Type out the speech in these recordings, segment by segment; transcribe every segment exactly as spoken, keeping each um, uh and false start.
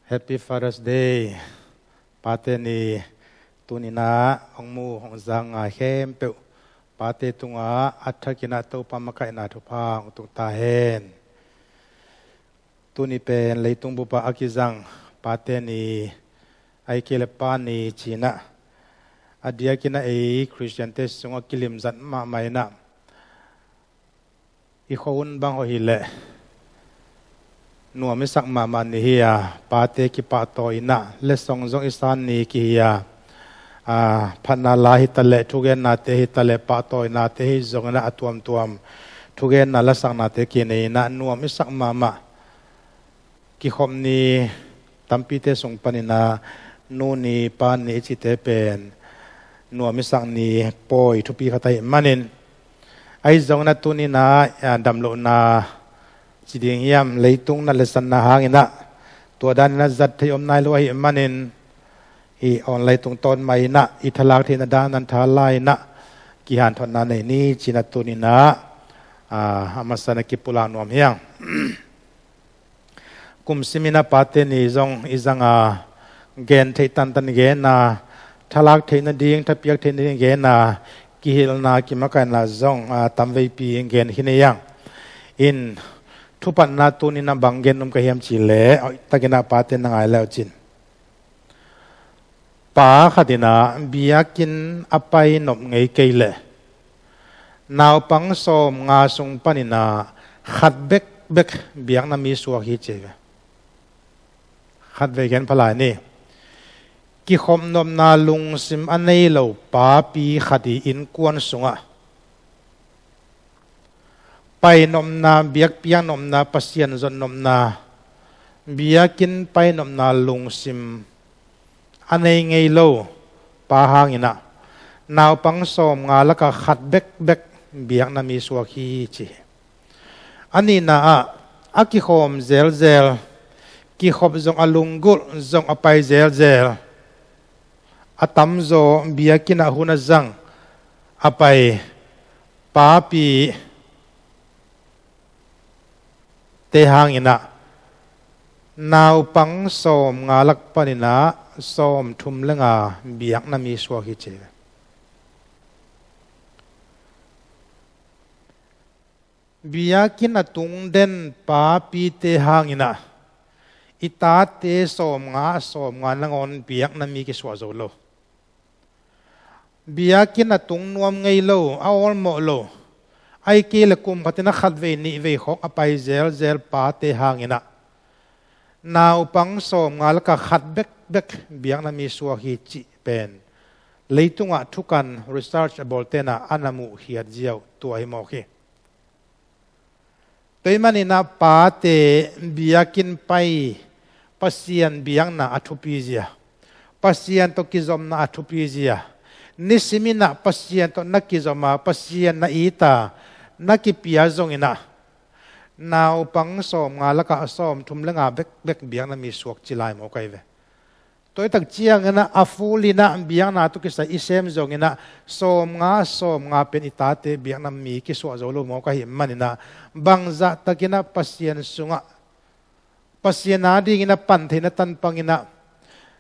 Happy Father's Day. Pate ni tuni-in ah hong mu hong zang ngai khempeuh pate tungah a thakin ah Topa makaihna thupha hong tung ta hen. Tuni pen leitung bup ah a kizang pate ni, ahih kei leh pa ni ci-in ah, a diakin ah ei Khristiante sungah kilimzat mahmah in ah, i khuahun bang hoih hi leh nuam i sak mahmah ni hi a, pate kipahtawi in ah letsong zong i san ni kihi a, a, phatna la hi ta leh, thugennate hi ta leh, pahtawinate hi zongin ah a tuamtuam thugenna lasaknate kinei in ah nuam i sak mahmah. Kikhop ni tampite sung panin ah nu ni pa ni i cihte pen nuam i sak ni pawi thupi khat ahih manin, ahi zongin ah tuni-in ah, a, damlohna ci ding hiam, leitung natna le sanna hangin ah, tua danin ah zat theih om nai lo ahih manin, hih online tungtawn mah in ah i thalak theihna dan nan thala in ah kihanthawnna nei ni ci-in ah tuni-in ah, a, a masa-in ah kipulak nuam hi ing. Kum simin ah pate ni zong i zang a, gen theih tantan gen a, thalak theih nading, thapiak theih nading gen a, kihilhna, kimakaihna zong, a, tamveipi gen khin hi ing. In, thupatna tuni-in ah bang gen nuam ka hiam cih leh, hoihtakin ah pate na ngai le uh cin. Pa khat in ah biakinn a pai nop ngei kei leh, naupang sawmnga sung panin ah khat bekbek biakna mi suak hi ci hi ve. Khatvei gen pha lai ni. Kikhop nopna lungsim a nei lo papi khat i innkuan sungah pai nopna, biakpiak nopna, Pasian zot nopna, biakinn pai nopna lungsim a nei ngei lo pa hangin ah, naupang sawmnga lakah khat bekbek biakna mi suak hi ci hi. A nihna ah, a kikhawm zelzel, kikhop zong a lunggulh, zong a pai zelzel, a tamzaw biakinn ah hun a zang, a pai papi te hangin ah, naupang sawmnga lak panin ah sawmthum le nga biakna mi suak hi ci hi ve. Biakinn a tung den papite hangin ah, i tate sawmnga, sawmnga nangawn biakna mi kisuah zo lo. Biakinn a tung nuam ngei lo, a awlmawh lo, ahih kei leh kum khatin ah khatvei nihvei khawng a pai zelzel pate hangin ah, naupang sawmnga lakah khat bekbek biakna mi suak hi cih pen leitungah thukan research a bawlte'n ah a na muh khiat ziau tua hi mawk hi. Tua ahih manin ah pate biakinn pai, Pasian biakna a thupi zia, Pasian tawh kizopna a thupi zia, nisimin ah Pasian tawh na kizom a, Pasian na it a, na kipia zongin ah, naupang sawmnga lakah sawmthum le nga bekbek biakna mi suak ci lai mawk ahi ve. Tua hi tak ciangin ah, a full in ah biakna tawh kisai i sem zongin ah, sawmnga, sawmnga pen i tate biakna mi kisuah zo lo mawk ahih manin ah, bangzah takin ah Pasian sungah, Pasian adingin ah pan theihna tan pangin ah,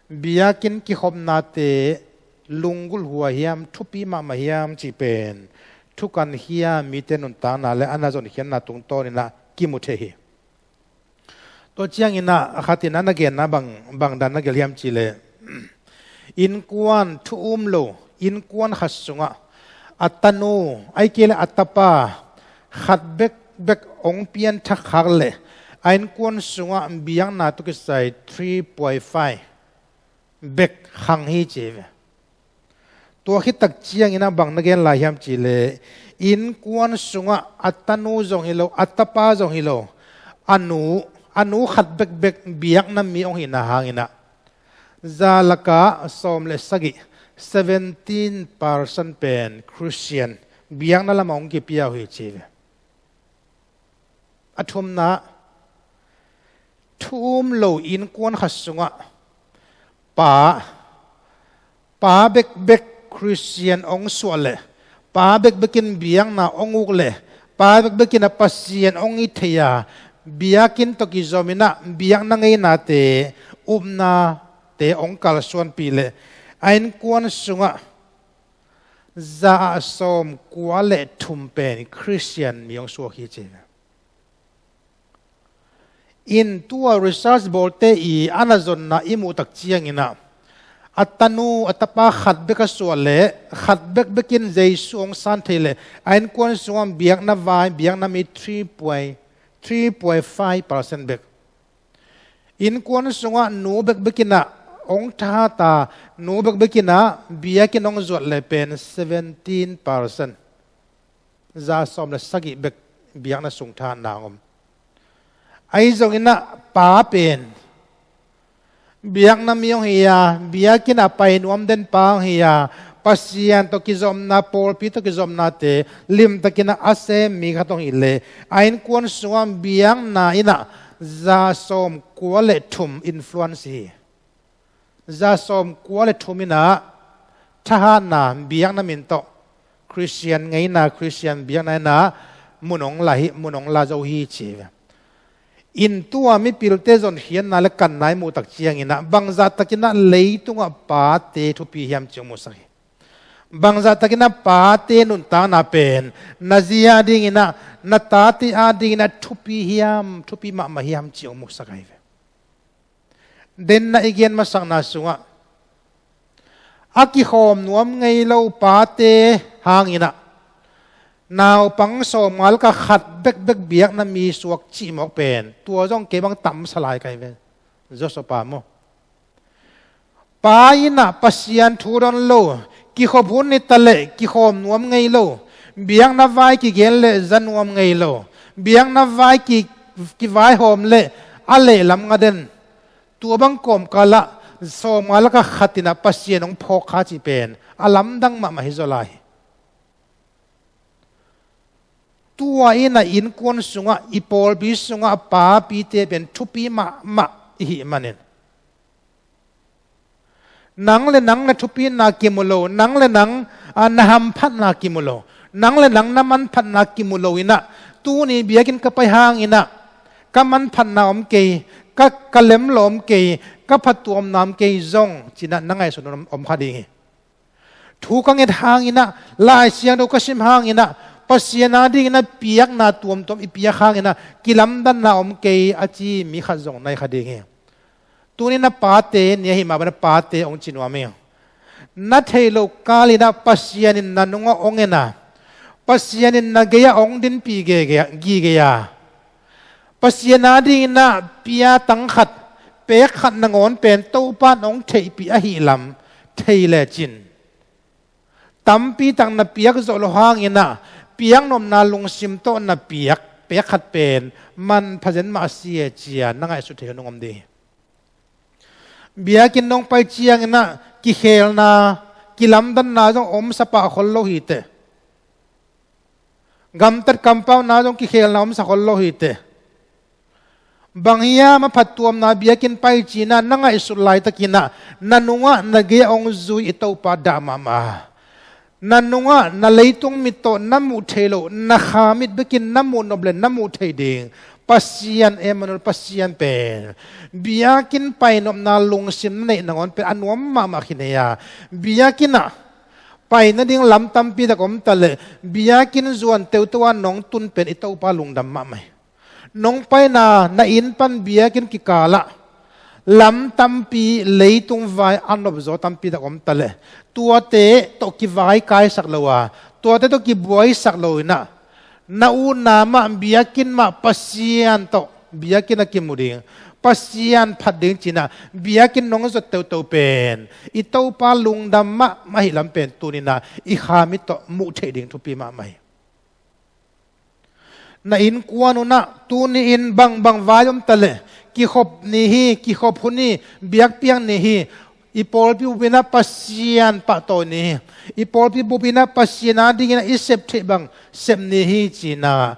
biakinn kikhopnate lunggulh huai hiam, thupi mahmah hiam cih pen thukan khia mite nuntakna le a na zonkhiatna tungtawnin ah kimu thei hi. Tua ciangin ah, a khatin ah a na genna bang, bang dan na gelh hiam cih leh, innkuan thu um lo, innkuan khat sungah a tanu, ahih kei leh a tapa khat bekbek hong pianthak khak leh, a innkuan sungah biakna tawh kisai three point five bek khang hi ci hi ve. Tua khit tak ciangin ah bang na gen lai hiam cih leh, innkuan sungah a tanu zong hi lo, a tapa zong hi lo, a nu, a nu khat bekbek biakna mi hong hihna hangin ah, za lakah sawm le sagih, seventeen percent pen Khristian biakna lamah hong kipia uh hi ci hi ve. A thumna, thu um lo innkuan khat sungah pa, pa bekbek Khristian hong suah leh, pa bekbekin biakna hong uk leh, pa bekbekin ah Pasian hong it thei a, biakinn tawh kizomin ah biakna ngeinate upnate hong kalsuanpih leh a innkuan sungah za ah sawm kua le thum pen Khristian mi hong suak hi ci. In tua research bawlte i a na zonna i muh tak ciangin ah, a tanu a tapa khat bek a suah leh khat bekbek in Jesu hong san thei leh a innkuan sungah biakna vai, biakna mi three point, three point five percent bek. Innkuan sungah nu bekbek in ah hong thahat a, nu bekbek in ah biakinn hong zuat leh pen seventeen percent, za sawm le sagih bek biakna sung thahatna hong om. Ahi zongin ah pa pen biakna mi hong hi a, biakinn ah pai nuam den pa hong hi a, Pasian tawh kizopna, pawlpi tawh kizopnate limtakin ah a sem mi khat hong hi leh a innkuan sungah biakna in ah za sawm kua le thum influence hi. Za sawm kua le thum in ah thahatna, biakna min tawh Khristian ngeina, Khristian biakna in ah mun hong la hi, mun hong la zo hi ci ve. In tua mipilte zonkhiatna le kanna i muh tak ciangin ah bangzah takin ah leitungah pate thupi hiam ci hong musak hi. Bangzah takin ah pate nuntakna pen na zi adingin ah, na tate adingin ah thupi hiam, thupi mahmah hiam ci hong musak ahi ve. Denna i gen masakna sungah a kikhawm nuam ngei lo pate hangin ah naupang sawmnga lakah khat bekbek biakna mi suak cih mawk pen tua zong kei bang tamsa lai ka hi ve. Joseph pa maw? Pa in ah Pasian thu don lo, kikhop hun ni ta leh kikhawm nuam ngei lo, biakna vai kigen leh za nuam ngei lo, biakna vai ki, kivaihawm leh a lehlam nga den. Tua bang kawmkal ah sawmnga lakah khat in ah Pasian hong phawk kha cih pen a lamdang mahmah hi zaw lai hi. Tua in ah innkuan sungah, i pawlpi sungah papite pen thupi mahmah i hih manin, nang le nang na thupina kimu lo, nang le nang, a, na hamphatna kimu lo, nang le nang na manphatna kimu lo in ah, tuni biakinn ka pai hangin ah ka manphatna om kei, ka, ka lemlo om kei, ka phattuamna om kei zong ci-in ah na ngaihsun om, om kha ding hi. Thu ka nget hangin ah, Lai Siangtho ka sim hangin ah, Pasian adingin ah piakna tuamtuam i piak hangin ah kilamdanna om kei a ci mi khat zong na hi kha ding hi. Tuni-in ah pate ni ahih mah bangin ah pate hong ci nuam ing. Na theih loh kalin ah Pasian in na nungah hong en a, Pasian in na gei-ah hong dinpih gige, gige a, Pasian adingin ah pia tang khat, pek khat nangawn pen Topa in hong theihpih ahih lam thei lecin, tampi tak na piak zawh loh hangin ah piaknopna lungsim tawh na piak pek khat pen manpha zen mah a si e ci-a na ngaihsut thei hun hong om ding hi. Biakinn hong pai ciangin ah kikhelna, kilamdanna zong omsa pah khol lo hi teh. Gamtat kampauna zong kikhelna omsa khol lo hi teh. Bang hiam a phattuamna biakinn pai ci-in ah na ngaihsut laitakin ah na nungah na gei-ah hong zui i Topa dah mahmah. Na nungah na leitung mit tawh na muh theih loh, na kha mit bekin na muh nop le na muh theih ding Pasian Emmanuel, Pasian pen biakinn painopna lungsim na neih nangawn pen a nuam mahmah khin hi a. Biakinn ah pai nading lam tampi tak om ta leh, biakinn zuan teuto a nong tun pen i Topa lungdam mahmah hi. Nong paina na inn pan biakinn kikal ah lam tampi, leitung vai a nopzaw tampi tak om ta leh, tuate tawh kivaikaisak lo a, tuate tawh kibuaisak lo in ah, na utna mah biakinn mah Pasian tawh biakinn a kimu ding, Pasian phat ding ci-in ah biakinn nong zuat teuto pen i Topa lungdam mahmah ahih lam pen tuni-in ah i kha mit tawh muh theih ding thupi mahmah hi. Na innkuan un ah tuni-in bangbang vai om ta leh, kikhop ni hi, kikhop hun hi, biakpiak ni hi, i pawlpi bup in ah Pasian pahtawi ni hi, i pawlpi bup in ah Pasian adingin ah i sep theih bang sep ni hi ci-in ah,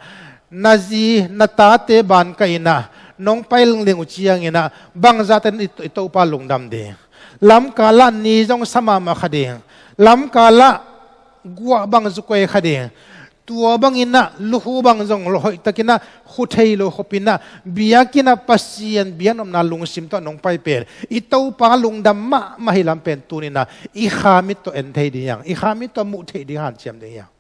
na zi na tate ban kah in ah nong pai lingling uh ciangin ah bangzahtakin i, i Topa lungdam ding. Lamkal ah ni zong sa mahmah kha ding. Lamkal ah guah bang zukuai kha ding. Tua banginah lukhu bang zong hoihtakinah khu thei lo khopinah biakinnah Pasian biaknopna lungsim tawh nong pai pen i Topa lungdam mahmah hi lam pen tuninah i khamit tawh en thei ding hiang, i khamit tawh muh thei ding hanciam ding hiang.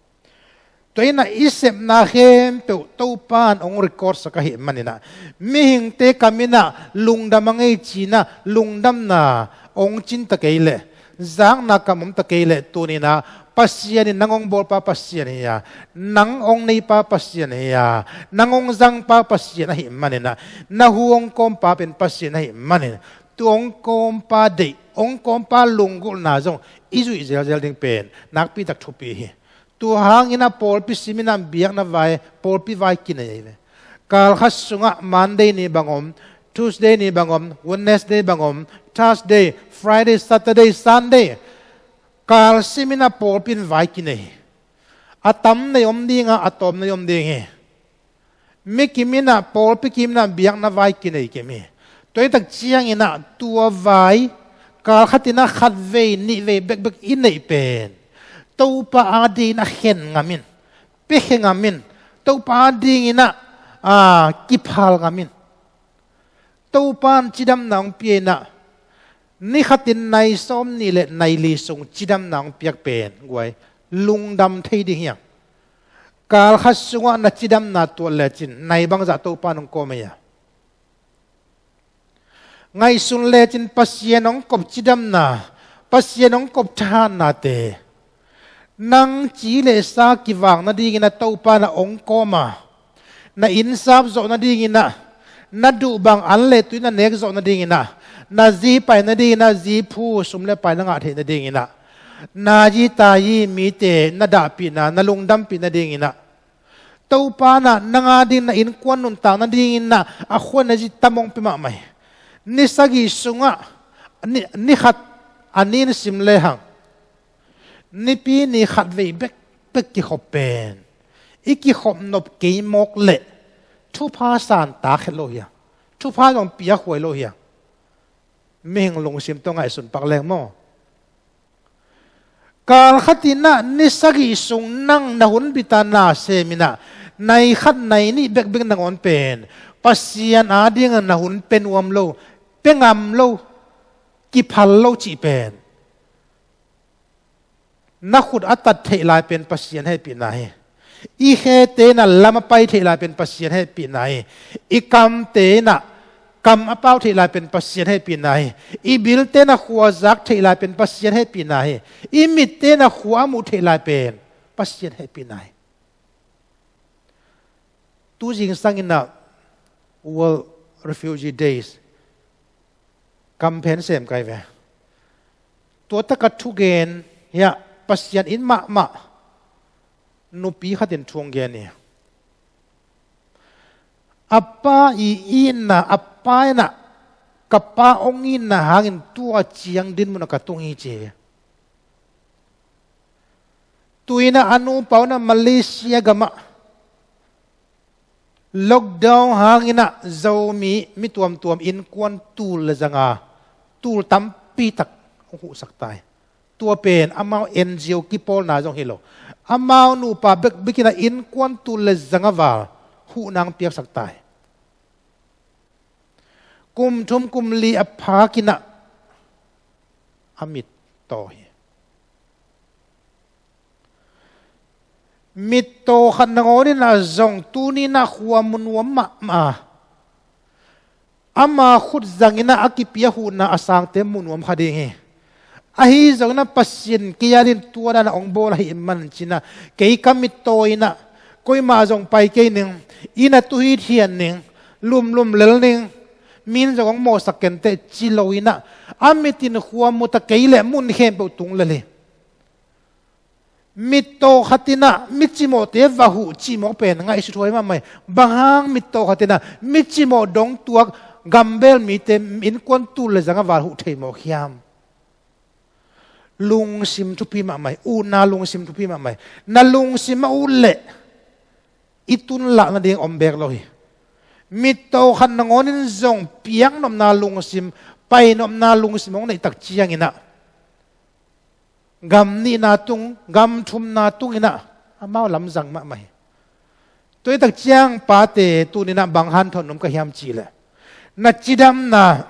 Tua innah i sepna khempeuh Topa in hong record sak ahih maninah mihingte kam innah lungdam a ngei cinah lungdamna hong cinta kei leh, zakna kam omta kei leh tuninah Pasian in nang hong bawlpa Pasian hi a, nang hong neipa Pasian hi a, nang hong zangpa Pasian ahih maninah na hu hong kawmpa pen Pasian ahih manin tua hong kawmpa deih, hong kawmpa lunggulhna zong i zuih zelzel ding pen nakpitak thupi hi. Tua hanginah pawlpi siminah biakna vai, pawlpi vai kinei ahi ve. Kalkhat sungah Monday ni bang om, Tuesday ni bang om, Wednesday bang om, Thursday, Friday, Saturday, Sunday. Kal siminah pawlpi in vai kinei hi. A tam nei om dinga, a tawm nei om ding hi. Mi kiminah, pawlpi kiminah biakna vai kinei kim hi. Tua hi tak cianginah tua vai kalkhatinah khatvei nihvei bekbek i neih pen Topa adinginah khen ngamin, piakhia ngamin, Topa adinginah a kiphal ngamin. Topa in cidamna hong pia inah nikhatin nai sawm nih le nai li sung cidamna hong piak pen guai lungdam thei ding hiang. Kalkhat sungah na cidamna tuat lecin nai bangzah Topa in hong kawm ahi a. Ngaihsun lecin Pasian hong kop cidamna, Pasian hong kop thahatnate nang ci le sa kivak nadingin a Topa na hong kawm a, na innsap zawh nadingin ah, na duh bang an le tui na nek zawh nadingin ah, na zi pai nadingin ah, zi phu sum le pai na ngah theih nadingin ah, na zi tai mite na dahpihna, na lungdampih nadingin ah, Topa in ah nang a dingin na innkuan nuntak nadingin ah a khuan na zi tam hong pia mahmah hi. Ni sagih sungah ni, ni khat a nin sim lehang, Nipi ni khatvei bekbek kikhop pen i kikhop nop kei mawk leh thupha san tak het lo hi a, thupha zong piakhuai lo hi a. Mihing lungsim tawh ngaihsun pak leng maw? Kal khatin ah ni sagih sung nang na hun bita na sem in ah nai khat nai nih bekbek nangawn pen Pasian a dingin na hun pia nuam lo, pia ngam lo, kiphal lo cih pen na khut a tat theih lai pen Pasian hehpihna hi. I khete in ah lam a pai theih lai pen Pasian hehpihna hi. I kamte in ah kam a pau theih lai pen Pasian hehpihna hi. I bilte in ah khua zak theih lai pen Pasian hehpihna hi. I mitte in ah khua a muh theih lai pen Pasian hehpihna hi. Tu zingsang in ah World Refugee Days kamphen sem kai ve. Tua tak a thugen hiah Pasian it mahmah nupi khatin thu hong gen hi. A pa i itna, a pa in ah ka pa hong itna hangin tua ciang dinmun ah ka tung hi ci hi. Tu in ah a nupa un ah Malaysia gamah lockdown hangin ah Zomi mi tuamtuam innkuan tul le zanga tul tampi tak hong huhsak ta hi. Tua pen amau N G O kipawlna zong hi lo, amau nupa bekbek in ah innkuan tul le zanga val huhna hong piaksak ta hi. Kum thum kum li a phak in ah a mit taw hi. Mittaw khat nangawn in ah zong tuni in ah khua mu nuam mahmah a, ama khut zang in ah a kipia huhna a sangte mu nuam kha ding hi. Ahi zongin ah Pasian kei a dingin tua dan a hong bawl ahih manin ci in ah kei ka mittaw in ah koimah zong pai kei ning, inn ah tuhit hian ning, lumlum lel ning, min zong hong mawhsak kenteh ci lo in ah a mit in khua mu ta kei leh mun khempeuh tung lel hi. Mittaw khat in ah micimawhte va huh cimawh pen ngaihsuthuai mahmah hi. Bang hang mittaw khat in ah micimawh dong tuak gambel mite innkuan tul le zanga val huh thei mawk hiam? Lungsim thupi mahmah hi. Utna lungsim thupi mahmah hi. Na lungsim a ut leh i tunlak nading om bek lo hi. Mittaw khat nangawn in zong piaknopna lungsim, painopna lungsim hong neih tak ciangin ah gam nihna tung, gam thumna tung in ah Amau lamzang mahmah hi. Tua hi tak ciang pate tuni-in ah bang hanthawn nuam ka hiam cih leh, na cidamna,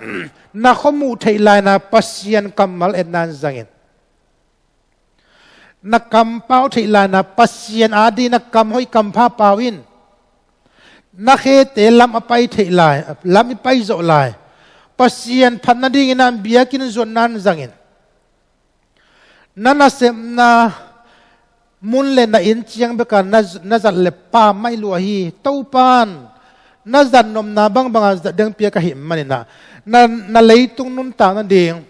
na khuamuh theih lai-in ah Pasian kammal etna in zang in. Na kampau theih lai-in ah Pasian adingin na kam hoih kam pha pau in. Na khete lam a pai theih lai, lam i pai zawh lai, Pasian phat nadingin ah biakinn zuatna in zang in. Na nasepna mun le na inn ciang bek ah na, na zat le pha mai lua hi. Topa'n na zat nopna bangbang a zat ding pia ka hih manin ah, na, na leitung nuntak nading,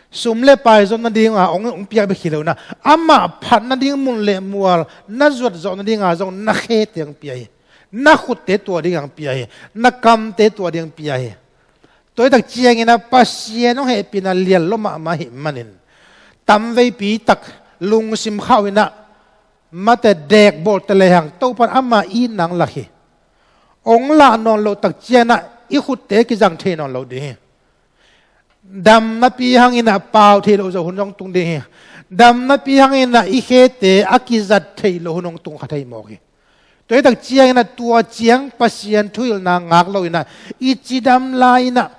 sum le pai zon nading a hong, hong piak bek hi lo-in ah, amah phat nading mun le mual na zuat zawh nading a zong na khete hong pia hi. Na khutte tua ding hong pia hi. Na kamte tua ding hong pia hi. Tua hi tak ciangin ah Pasian hong hehpihna lian lua mahmah ahih manin, tamveipi tak lungsim khauh in ah, mate dekbawl ta lehang Topa'n ama itna hong lak hi. Hong lak nawn loh tak ciangin ah i khutte kizang thei nawn lo ding hi. Damnapi hangin ah pau thei loh zawh hun hong tung ding hi. Damnapi hangin ah i khete a kizat theih loh hun hong tung kha thei mawk hi. Tua hi tak ciangin ah tua ciang Pasian thuhilhna ngak lo-in ah, i cidam lai-in ah,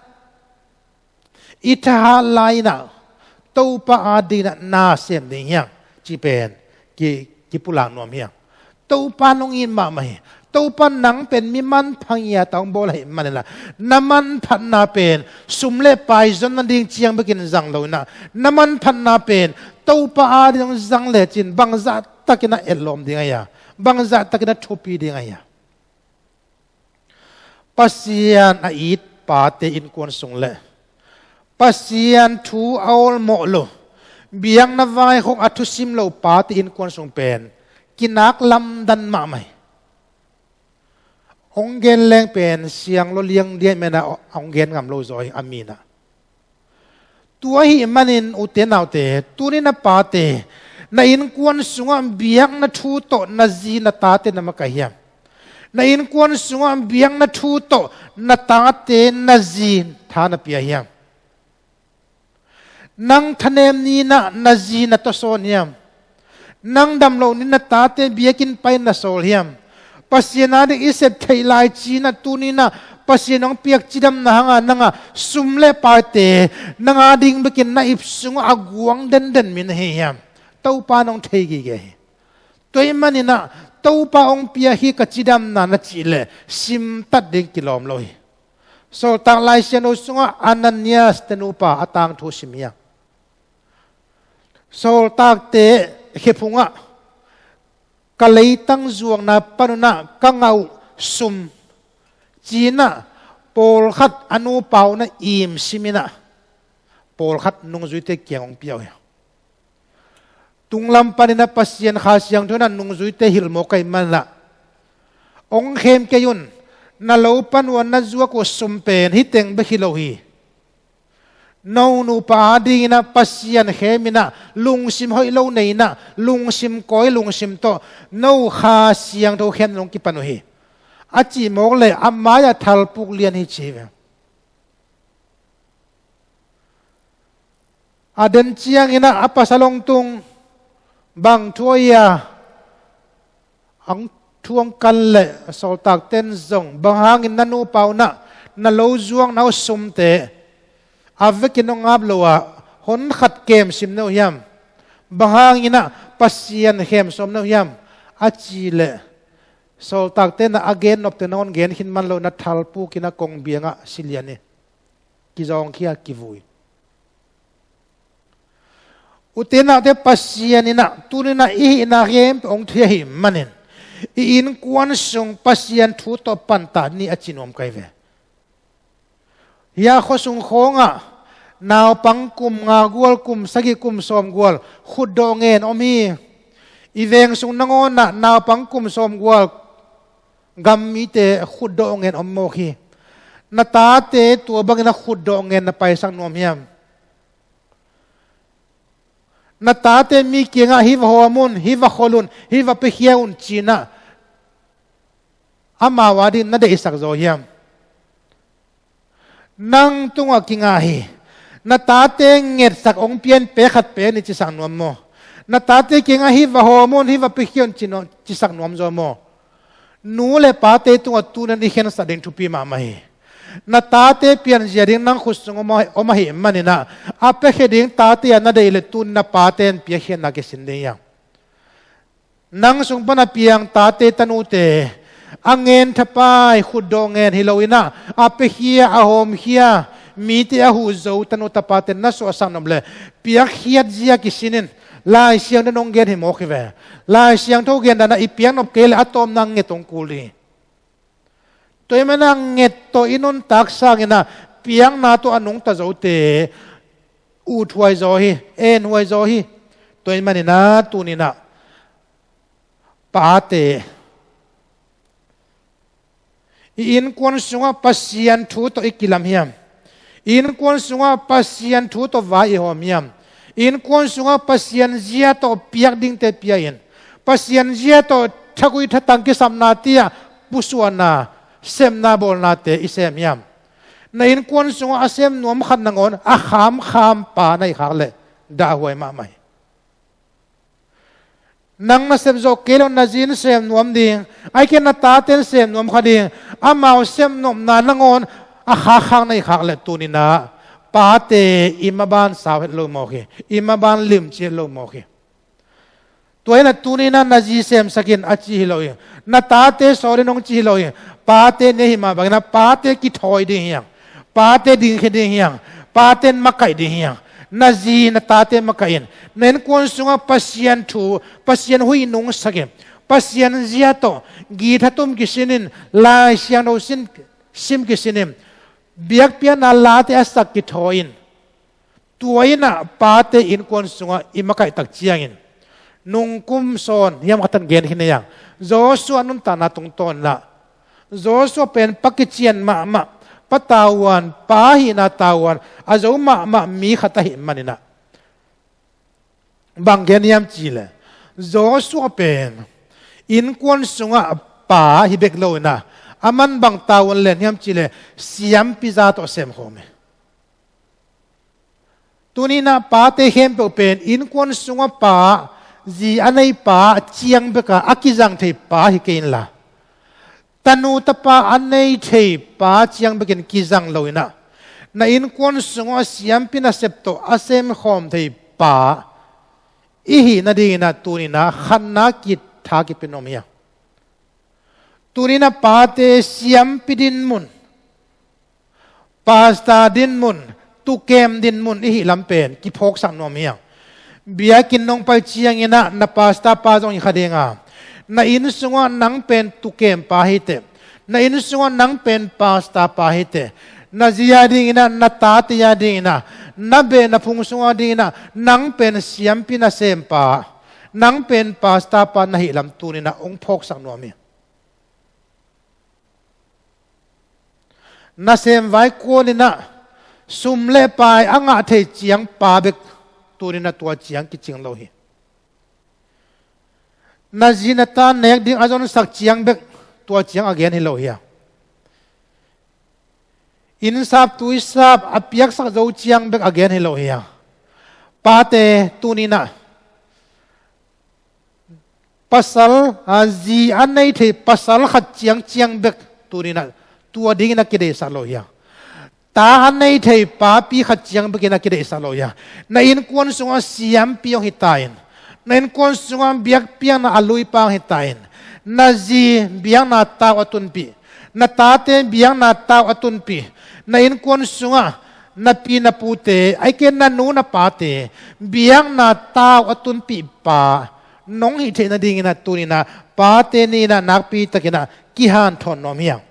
i thahat lai-in ah, Topa adingin ah na sem ding hi hang, cih pen ki, kipulak nuam hi hang. Topa nong it mahmah hi. Topa nang pen mi manpha ngiat a hong bawl ahih manin ah, na manphatna pen sum le pai zon nading ciang bekin zang lo-in ah, na manphatna pen Topa adingin hong zang lecin bangzah takin ah etlawm ding a hia, bangzah takin ah thupi ding a hia. Pasian a it pate innkuan sung le Pasian thu a awlmawh lo, biakna vaikhong a thusim lo pate innkuan sung pen kinak lamdang mahmah hi. Hong gen leng pen siang lua liang diam in ah hong gen ngam lo zaw hi a min ah. Tua ahih manin ute naute, tuni-in ah pate, na innkuan sungah biakna thu tawh na zi na tate na makaih hiam? Na innkuan sungah biakna thu tawh na tate na zi tha na pia hiam? Nang thanem ni-in ah na zi na tawsawn hiam? Nang dam loh ni-in na tate biakinn pai na sawl hiam? Pasian ading i sep theih lai ci-in ah tuni-in ah Pasian hong piak cidamna hangah nang a sum le paite nang ading bekin na ip sungah a guang denden mi na hi hiam? Topa in hong thei gige hi. Tua ahih manin ah Topa hong piak hi ka cidamna na cih leh simtat ding kilawm lo hi. Sawltak Lai Siangtho sungah Ananias te nupa a tangthu sim hi hang. Sawltakte khephungah ka leitang zuakna panun ah ka ngah uh sum ci-in ah pawlkhat a nupa un ah imsim in ah pawlkhat nungzuite kiang hong pia uh hi. Tunglam panin ah Pasian Kha Siangtho in ah nungzuite hilh mawk ahih manin ah, hong khem kei un, na lo pan uh a na zuak uh sum pen hih teng bek hi lo hi. No nupa adingin ah Pasian khem in ah, lungsim hoih lo nei in ah, lungsim kawi lungsim tawh no Kha Siangtho khem in hong kipan uh hi, a cih mawk leh a mai-ah thalpuk lian hi ci hi ve. A den ciangin ah a pasal hong tung, bang thu ahi a, hong thu hong kan leh sawltakte'n zong, bang hangin na nupa un ah na lo zuakna uh sumte a vekin hong ap lo a, hon khat kem sim na uh hiam? Bang hangin ah Pasian khem sawm na uh hiam? A cih leh sawltakte'n a gen nopte nangawn gen khin man lo in ah thalpuk in ah kongbiang ah si lian hi. Kizawngkhia, kivui. Ute naute, Pasian in ah tuni-in ah i hihna khempeuh hong thei ahih manin, i innkuan sung Pasian thu tawh pantah ni a ci nuam ka hi ve. Hih a khuasung khawngah naupang kum nga gual, kum sagih, kum sawm gual khutdawh ngen om hi. I veng sung nangawn ah naupang kum sawm gual gam mite khutdawh ngen om mawk hi. Na tate tua bangin a khutdawh ngen na paisak nuam hiam? Na tate mi kiangah hih va hawm un, hih va khol un, hih va piakhia un ci-in ah amau adingin na deihsak zaw hiam? Nang tungah kingah hi. Na tate ngetsak hong pia in, pek khat pia ni cisak nuam maw? Na tate kiangah hih va hawm un, hih va piakhia un ci nuam, cisak nuam zaw maw? Nu le pate tungah tuni-in i khensat ding thupi mahmah hi. Na tate pianzia ding nang khut sung om a, om ahih manin ah, a piakhia ding tate a na deih leh tuni-in a pate in piakkhiatna kisin ding hi hang. Nang sung pan a piang tate tanute, a ngen thapai, khutdawh ngen hi loin ah, a piakhia, a hawmkhia, mite a huh zo tanu tapate na suahsak nuam leh, piakkhiat zia kisin in, Lai Siangtho in hong gen hi mawk hi ve. Lai Siangtho gen dan ah i piaknop kei leh a tawpna nget hong kul ding hi. Tua ahih manin ah nget tawh i nuntak sangin ah piakna tawh a nungta zote uthuai zaw hi, enhuai zaw hi. Tua ahih manin ah tuni-in ah pate, i innkuan sungah Pasian thu tawh i kilam hiam? I innkuan sungah Pasian thu tawh vai i hawm hiam? I innkuan sungah Pasian zia tawh piak dingte pia-in, Pasian zia tawh thagui thatang kisapnate ah pusuahna, semna bawlnate i sem hiam? Na innkuan sungah a sem nuam khat nangawn a khamkham pa na hih khak leh dahhuai mahmah hi. Nang na sep zawh kei lo, na zi in sem nuam ding, ahih kei leh na tate in sem nuam kha ding, amau sepnopna nangawn a khakkhak na hih khak leh tuni-in ah pate i maban sau het lo mawk hi, i maban limci het lo mawk hi. Tua hi-in ah tuni-in ah na zi semsak in a ci hi lo hi. Na tate sawl in hong ci hi lo hi. Pate ni ahih mah bangin ah pate kithawi ding hi hang. Pate dingkhia ding hi hang. Pate in makaih ding hi hang. Na zi na tate makaih in. Na innkuan sungah Pasian thu, Pasian huih nungsak in, Pasian zia tawh githa tum kisin in, Lai Siangtho sin, sim kisin in, biakpiakna late a sak kithawi in. Tua in ah pate innkuan sungah i makaih tak ciangin, nungkum sawn hiam khat in gen khin hi hang. Joshua nuntakna tungtawn in ah, Joshua pen pa kician mahmah, pa tavuan, pa hihna tavuan a zo mahmah mi khat ahih manin ah, bang gen hiam cih leh, Joshua pen innkuan sungah pa hi bek lo-in ah, aman bang tavuan len hiam cih leh, siampi za tawh sem khawm hi. Tuni-in ah pate khempeuh pen innkuan sungah pa, zi a nei pa ciang bek a, a kizang thei pa hi kei inla, tanu tapa a nei thei pa ciang bekin kizang lo-in ah, na innkuan sungah siampi nasep tawh a sem khawm thei pa i hih nadingin ah tuni-in ah khatna khat tha kipia nuam hi hang. Tuni-in ah pate siampi dinmun, pastor dinmun, tuukem dinmun i hih lam pen kiphawksak nuam hi hang. Biakinn nong pai ciangin ah na pastor pa zong hi kha ding a, na inn sungah nang pen tuukem pa hi teh, na inn sungah nang pen pastor pa hi teh, na zi a dingin ah, na tate a dingin ah, na beh na phung sung a dingin ah nang pen siampi nasem pa, nang pen pastor pa na hih lam tuni-in ah hong phawksak nuam hi. Nasem vai kuan in ah sum le pai a ngah thei ciang pa bek tuni-in ah tua ciang kicing lo hi. Na zi na ta nek ding a zonsak ciang bek tua ciang a gen hi lo hi a, inn sap tui sap a piaksak zo ciang bek a gen hi lo hi a. Pate tuni-in ah pasal, a, zi a nei thei pasal khat ciang ciang bek tuni-in ah tua dingin a kideihsak lo hi a. Ta a nei thei papi khat ciang bekin a kideihsak lo hi a. Na innkuan sungah siampi hong hi ta in, na innkuan sungah biakpiakna a luipa hong hi ta in, na zi biakna tau a tunpih, na tate biakna tau a tunpih, na innkuan sungah na pi na pute, ahih kei leh na nu na pate biakna tau a tunpih pa nong hih theih nadingin ah tuni-in ah pate ni-in ah nakpi takin ah kihanthawn nuam hi hang.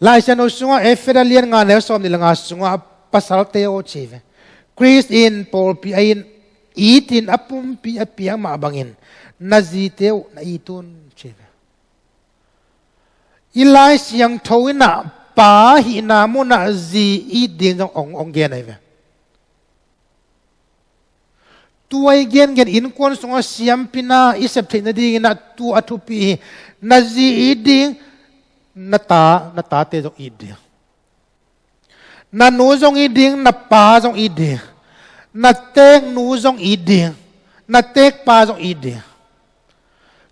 Lai Siangtho sungah Efesa lian nga neu sawmnih le nga sungah, pasalte aw, ci hi ve, Khrist in pawlpi a it in, a pumpi a piak mah bangin na zite uh na it un, ci hi ve. I Lai Siangtho in ah pa hihna munah zi it ding zong hong, hong gen ahi ve. Tua i gengen innkuan sungah siampina i sep theih nadingin ah tua a thupi hi. Na zi it ding, na ta, na tate zong it ding. Na nu zong it ding, na pa zong it ding, na teeknu zong it ding, na teekpa zong it ding.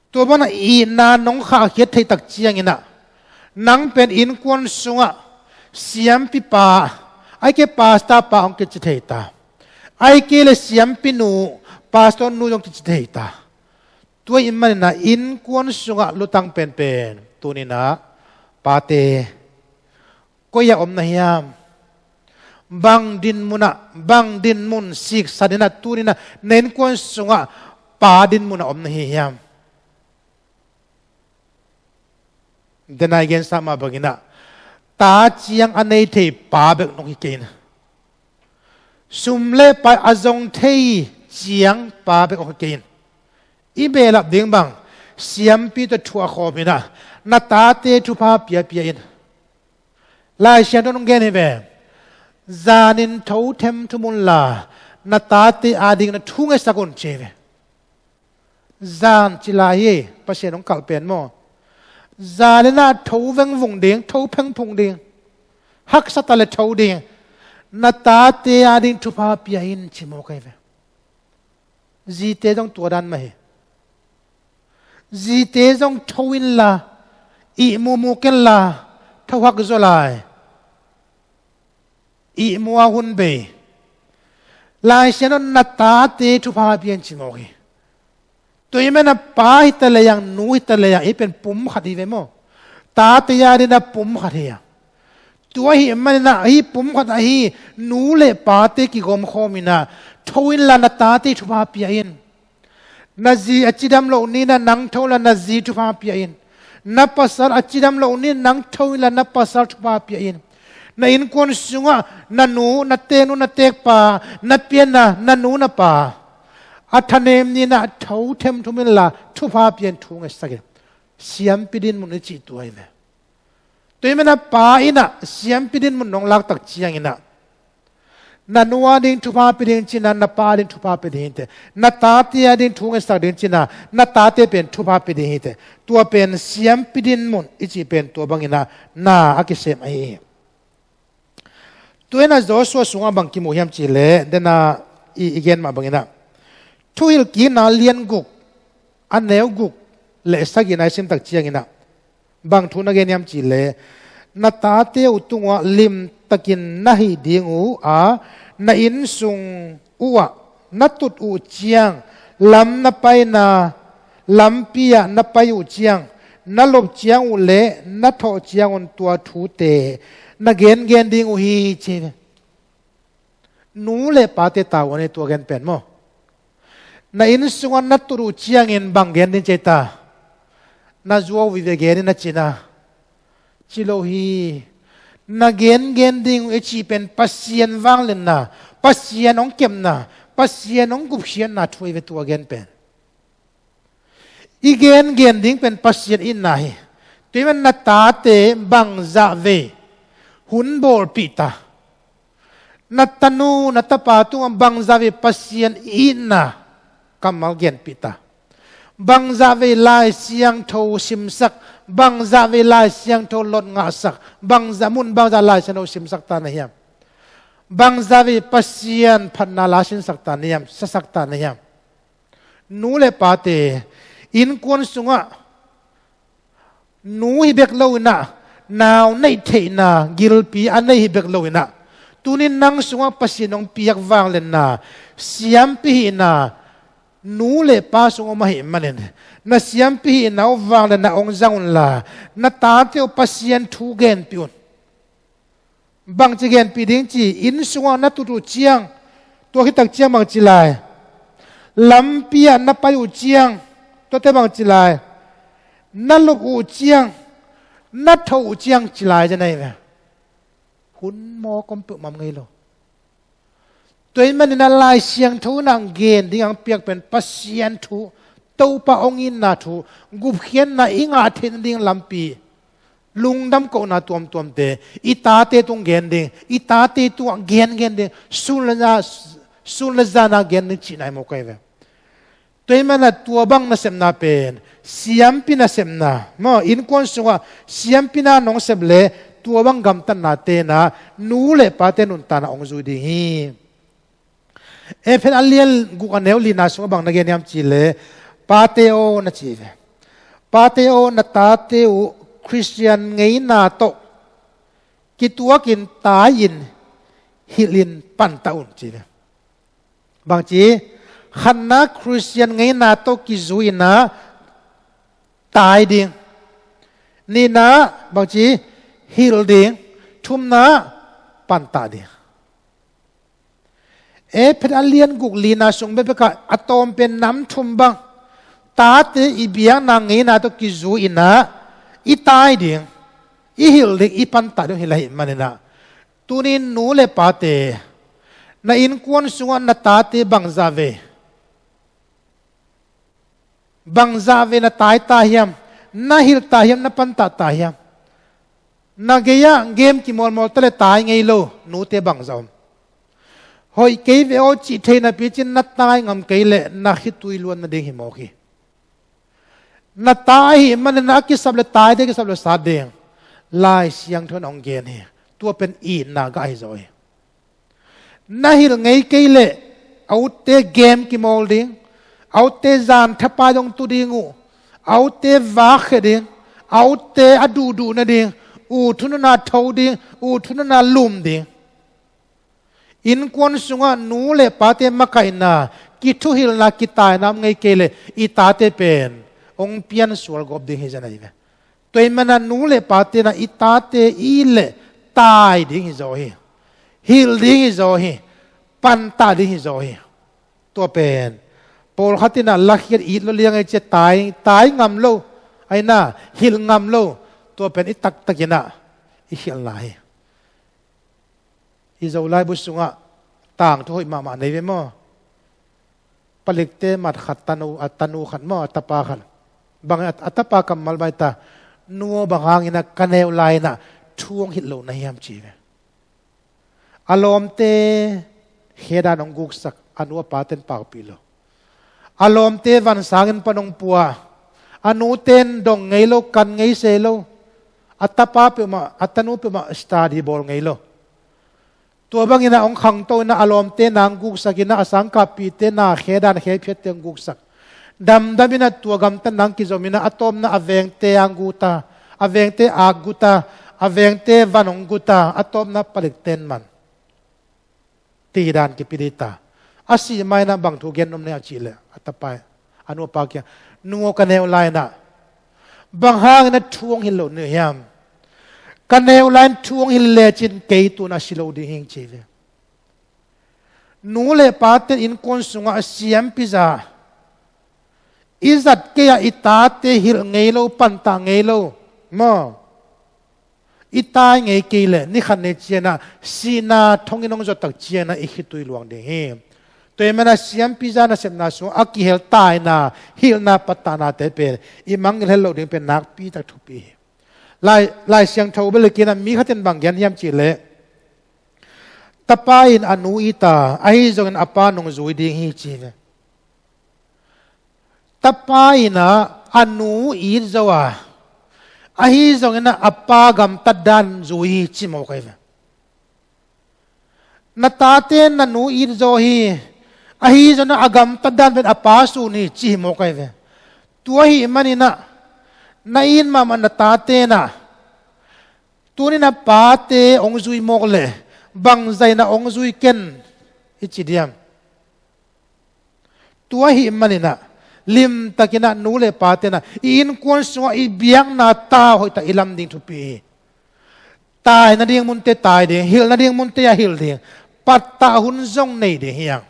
Tua bangin itna nong khahkhiat theih tak ciangin ah, nang pen innkuan sungah siampipa, ahih kei leh pastor pa hong kici thei ta. Ahih kei leh siampinu, pastor nu zong kici thei ta. Tua ahih manin ah innkuan sungah lutang penpen tuni-in ah pate, koi-ah om na hiam? Bang dinmun ah, bang dinmun siksan in ah tuni-in ah na innkuan sungah pa dinmun ah om na hi hiam? Denai gensa mah bangin ah, ta ciang a nei thei pa bek nong hi kei in, sum le pai a zong thei ciang pa bek hong hi kei in. I behlap ding bang, siampi tawh thu a khawm in ah, na tate thupha piapia in. Lai Siangtho in hong gen hi ve. Zanin tho themthum unla, na tate adingin thu ngetsak un, ci hi ve. Zan ci lai hi, Pasian hong kalh pen maw. Zanin ah tho vengvung ding, tho phengphung ding, haksa ta leh tho ding, na tate adingin thupha pia in, ci mawk hi ve. Zite zong tua dan mah hi. Zite zong tho inla, ihmu mu kenla, tho hak zaw lai. Ihmu a hun bei. Lai Siangtho in na tate thupha pia in, ci mawk hi. Tua ahih manin ah pa hi ta leh zong, nu hi ta leh zong, hih pen pum khat hi ve maw. Tate adingin ah pum khat hi a. Tua ahih manin ah hih pum khat ahi nu le pate kigawm khawm in ah, tho inla na tate thupha pia in. Na zi a cidam loh ni-in ah nang tho inla na zi thupha pia in. Na pasal a cidam loh ni-in ah nang tho inla na pasal thupha pia in. Na innkuan sungah na nu, na teeknu, na teekpa, na pianna, na nu na pa a thanem ni-in ah tho themthum inla thupha pia in, thu ngetsak in. Siampi dinmun i cih tua hi ve. Tua ahih manin ah pa in ah siampi dinmun nong lak tak ciangin ah, na nu adingin thupha pia ding ci-in ah, na pa adingin thupha pia ding hi teh. Na tate adingin thu ngetsak ding ci-in ah, na tate pen thupha pia ding hi teh. Tua pen siampi dinmun i cih pen tua bangin ah na a kisem ahi hi. Tua in ah Joshua sungah bang kimu hiam cih leh, denai i gen mah bangin ah, Thuhilhkikna lian guk, a neu guk le sagihna i sim tak ciangin ah, bang thu na gen hiam cih leh, na tate uh tungah limtakin na hih ding uh a, na innsung uhah na tut uh ciang, lam na paina lampi ah na pai uh ciang, na lop ciang uh le na thawh ciangun tua thute na gengen ding uh hi, ci hi. Nu le pate tavuan hi tua gen pen maw. Na innsungah na tut uh ciangin bang gen ding ci ta? Na zuau vive gen in na ci na? Ci lo hi. Na gengen ding uh i cih pen Pasian vangliatna, Pasian hong kepna, Pasian hong gupkhiatna thu hi ve tua gen pen. I gengen ding pen Pasian itna hi. Tua ahih manin na tate bangzah vei hun bawlpih ta. Na tanu, na tapa tungah bangzah vei Pasian itna kammal genpih ta. Bangzah vei Lai Siangtho simsak, bangzah vei Lai Siangtho lot ngahsak, bangzah mun, bangzah Lai Siangtho simsak ta na hiam? Bangzah vei Pasian phatna la sinsak ta na hiam, sasak ta na hiam? Nu le pate, innkuan sungah nu hi bek lo in ah, nau neih theihna gilpi a nei hi bek lo in ah, tuni-in nang sungah Pasian hong piak vangliatna, siampi hihna, nu le pa sungah om ahih manin, na siampi hihna uh vangliatna hong zang unla, na tate uh Pasian thu genpih un. Bangci genpih ding ci, inn sungah na tut uh ciang, tua khit tak ciang bangci lai? Lampi ah na pai uh ciang, tuate bangci lai? Na lop uh ciang, na thawh uh ciang ci lai zen ahi ve. Hun mawk om peuhmah om ngei lo. Tua ahih manin a Lai Siangtho in a gen ding a piak pen Pasian thu, Topa hong itna thu, gupkhiatna i ngah theih nading lampi, lungdam kohna tuamtuamte i tate tung gen ding, i tate tungah gengen ding, sun le za, sun le zana gen ding cihna hi mawk ahi ve. Tua ahih manin a tua bang nasepna pen siampi nasepna maw, innkuan sungah siampi na nong sep leh tua bang gamtatna tenah nu le pate nuntakna hong zui ding hi. Efesa a lian guk a neu lina sungah bang na gen hiam cih leh, pate aw na ci ve. Pate aw, na tate uh Khristian ngeina tawh kituakin tai-in hilhin pantah un ci ve. Bangci, khatna Khristian ngeina tawh kizui-inah tai ding. Nihna bangci, hilh ding. Thumna pantah ding. Efesa a lian guk lina sung bekbekah a tawm pen nam thum bang, tate i biakna ngeina tawh kizui-inah i tai ding, i hilh ding, i pantah ding hi lai hi maninah, tunin nu le pate, na innkuan sungah na tate bangzah vei, bangzah vei na tai ta hiam, na hilh ta hiam, na pantah ta hiam? Na gei-ah game kimawlmawl ta le tai ngei lo nute bangzah om? Hoih kei ve aw cih thei napi cin na tai ngam kei leh na khitui luan nading hi mawk hi. Na tai ahih manin a kisap le taite kisap le sat ding Lai Siangtho in hong gen hi. Tua pen itna gah hi zaw hi. Na hilh ngei kei leh a utte game kimawl ding, a utte zan thapai dong tu ding uh, a utte vakkhia ding, a utte a duhduh nading, ut hun huna tho ding, ut hun huna lum ding. Innkuan sungah nu le pate makaihna, kithuhilhna, kitaina om ngei kei leh i tate pen hong piansual gawp ding hi zen ahi ve. Tua ahih manin nu le pate na i tate i it leh tai ding hi zaw hi. Hilh ding hi zaw hi. Pantah ding hi zaw hi. Tua pen pawlkhat inah lakhiat it lo liang ei cia tai, tai ngam lo, aina hilh ngam lo. Tua pen i taktak inah i khialhna hi. I Zolai bu sungah tangthu hoih mahmah nei ve maw? Palikte mat khat, tanu, a tanu khat maw, a tapa khat. Bang a, a tapa kammal bang hi ta, nu aw, bang hangin a ka neu lai-in a thu hong hilh lo na hiam ci ve. A lawmte khe dan hong guksak, a nu a paten paupih lo. A lawmte van sangin pan hong pua, a nuten dong ngei lo, kan ngei se lo. A tapa peuhmah, a tanu peuhmah study bawl ngei lo. Tua bangin a hong khangto in a, a lawmte na hong guksak in a, a sangkappihte na khe dan khe phiatte hong guksak. Damdam in a tua gamtatna hong kizom in a, a tawpna a vengte ang guta, a vengte ak guta, a vengte van hong guta, a tawpna palikten man. Ti dan kipi dita. A sih ma-in a bang thu gen nuam na hiam cih leh, a tapa in a nu a pa kiang, nu aw, ka neu lai-in a bang hangin a thu hong hilh lo na hiam? Ka neu lai-in thu hong hilh lecin kei tu-in a si lo ding hing ci ve. Nu le pate innkuan sungah a siampi za i zat kei-ah i tate hilh ngei lo, pantah ngei lo maw? I tai ngei kei leh ni khat ni ciangin a sihna thonginn hong zawh tak ciangin a i khitui luang ding hi. Tua ahih manin a siampi za nasepna sungah a kihel taina, hilhna, pantahnate pen i mangngilh het loh ding pen nakpi tak thupi hi. Lai, Lai Siangtho balik in a mi khat in bang gen hiam cih leh, tapa in a nu it a, ahi zongin a pa nungzui ding hi ci ve. Tapa in a, a nu it zo a, ahi zongin a, a pa gamtat dan zui hi ci mawk ahi ve. Na tate na nu it zo hi, ahi zongin a, a gamtat dan pen a pa sun hi ci hi mawk ahi ve. Tua ahih manin a, na it mahmah na tate in a, tuni-in a pate hong zui mawk leh, bangzah in a hong zui ken i ci diam? Tua ahih manin a, limtakin a nu le pate in a, i innkuan sungah i biakna ta hoihtak i lam ding thupi hi. Tai nading munte tai ding, hilh nading munte ah hilh ding, pattah hun zong nei ding hi hang.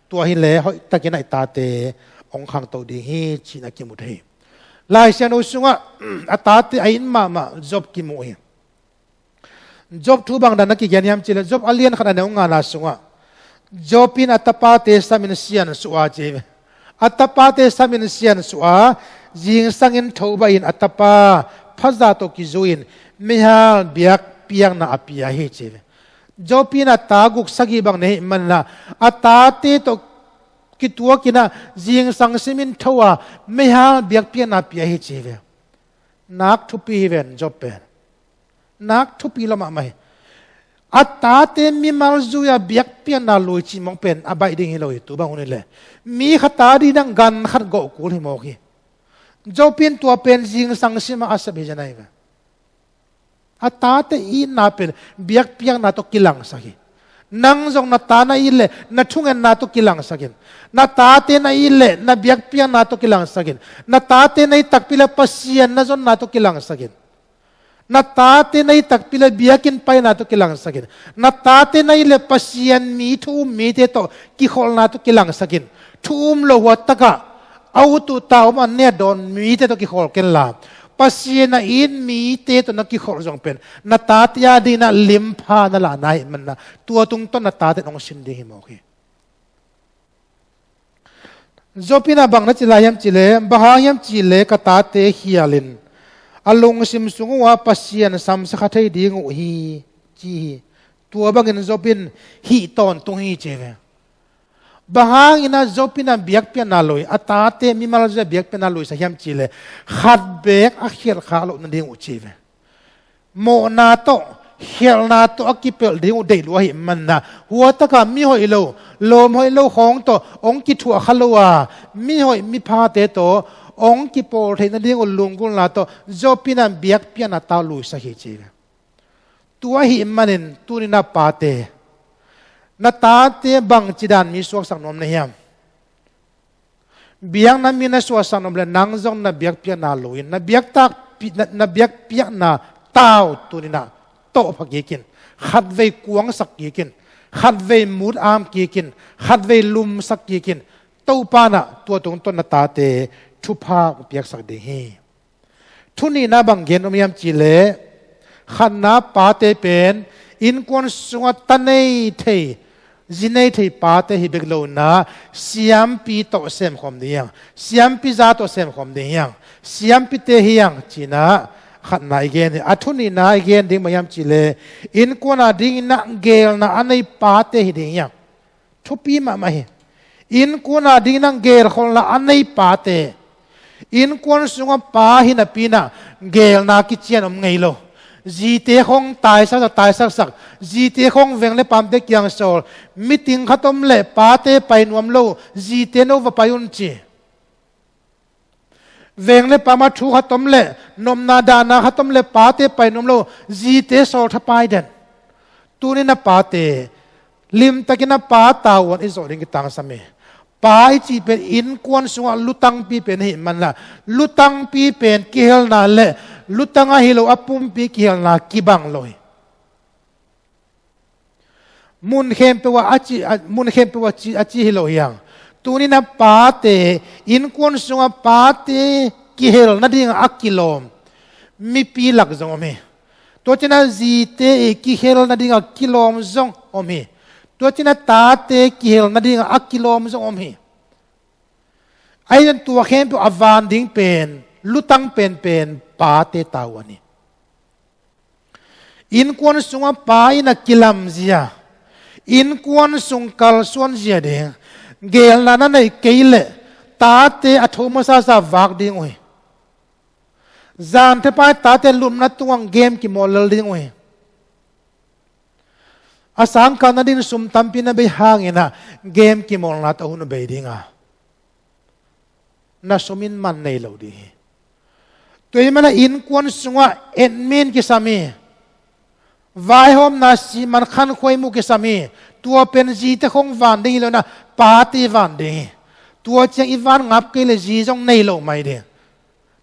Tua hi leh hoihtakin a i tate hong khangto ding hi cih na kimu thei hi. Lai Siangtho sungah a tate a it mahmah Job kimu hi. Job thu bang dan na kigen hiam cih leh, Job a lian khat a neu ngana sungah, Job in a tapate samin siansuah a ci hi ve. A tapate samin siansuah a, zingsangin thobah in a tapa phazah tawh kizui-in meihal biakpiakna a pia hi ci hi ve. Job in a ta guk sagih bang nei ahih manin a, a tate tawh kituakin a zingsang simin tho a meihal biakpiakna a pia hi ci hi ve. Nak thupi hi ven Job pen. Nak thupi lo mahmah hi. A tate mimal zui-a biakpiakna lui cih mawk pen a baih ding hi lo hi, tu bang hun hi leh. Mi khat a ding in ah gan khat gawh kul hi mawk hi. Job in tua pen zingsang sim a a sep hi zen ahi ve. A tate itna pen biakpiakna tawh kilangsak hi. Nang zong na ta na it leh na thungetna tawh kilangsak in. Na tate na it leh na biakpiakna tawh kilangsak in. Na tate na it takpi leh Pasian na zonna tawh kilangsak in. Na tate na it takpi leh biakinn paina tawh kilangsak in. Na tate na it leh Pasian mi, thu um mite tawh kikholhna tawh kilangsak in. Thu um lo hua takah a ut uh ta om a, a nek dawn mite tawh kikholh ken la, Pasian a it mite tawh na kikholh zong pen na tate a ding in ah limpha na lahna ahih manin ah tua tungtawn na tate in hong sin ding hi mawk hi. Job in ah bang na ci lai hiam cih leh, bang hang hiam cih leh ka tate khial in a lungsim sung uh ah Pasian samsia kha thei ding uh hi, ci hi. Tua bangin Job in hih tawntung hi ci hi ve. Bang hangin ah Job in ah biakpiakna lui, a tate mimal zui-a biakpiakna luisak hiam cih leh, khat beek a khialh khak loh nading uh ci hi ve. Mawhna tawh, khialhna tawh a kipelh ding uh deih lua ahih manin ah, hua takah mihoih lo, lawm hoih lo khawng tawh hong kithuah kha lo a, mihoih miphate tawh hong kipawl theih nading uh lunggulhna tawh Job in ah biakpiakna tau luisak hi ci hi ve. Tua ahih manin tuni-in ah pate, na tate bangci dan mi suaksak nuam na hiam? Biakna mi na suaksak nuam leh nang zong na biakpiakna lui in, na biaktak pi-, na, na biakpiakna tau tuni-in ah tawh pha kik in, khatvei kuangsak kik in, khatvei mut am kik in, khatvei lumsak kik in. Topa in ah tua tungtawn na tate thupha hong piaksak ding hi. Thu nihna bang gen om hiam cih leh, khatna pate pen innkuan sungah ta nei thei, zi nei thei pate hi bek lo-in ah siampi tawh semkhawm ding hi hang, siampi za tawh semkhawm ding hi hang, siampite hi hang ci-in ah khatna i gen hi. A thu nihna i gen ding bang hiam cih leh, innkuan a ding in ah geelna a nei pate hi ding hi hang. Thupi mahmah hi. Innkuan a ding in ah geelkholhna a nei pate. Innkuan sungah pa hi napi-in ah geelna kician om ngei lo. Zite khawng taisaksak, taisaksak. Zite khawng veng le pamte kiang sawl. Meeting khat om leh pate pai nuam lo. Zite, no va pai un ci. Veng le pam ah thu khat om leh, nopna dahna khat om leh pate pai nuam lo, zite sawl thapai den. Tuni-in ah pate, limtakin ah pa tavuan i zawh ding kitangsam hi. Pa i cih pen innkuan sungah lutangpi pen ahih manin ah, lutangpi pen kihelna leh lutang ahi lo a pumpi kihelna kibang lo hi. Mun khempeuh ah a ci, a, mun khempeuh ah ci, a ci hi lo hi hang. Tuni-in ah pate, innkuan sungah pate kihel nadingah a kilawm mipi lak zong om hi. Tua ciangin ah zite i kihel nadingah kilawm zong om hi. Tua ciangin ah tate kihel nadingah a kilawm zong om hi. Ahi zongin tua khempeuh a van ding pen, lutang penpen pate tavuan hi. Innkuan sungah pa in a kilamzia, innkuan sung kalsuanzia ding geelna na neih kei leh, tate a tho masasa vak ding uh hi. Zan thapia tate lupna tungah game kimawl lel ding uh hi. A sangkah nading sum tampi na bei hangin ah game kimawlna tawh hun a bei ding a, na sum in man nei lo ding hi. Tua ahih manin ah innkuan sungah admin kisam hi. Vaihawmna siman khankhuai mu kisam hi. Tua pen zite khawng van ding hi lo-in ah pate van ding hi. Tua ciang i van ngap kei leh zi zong nei lo mai ding.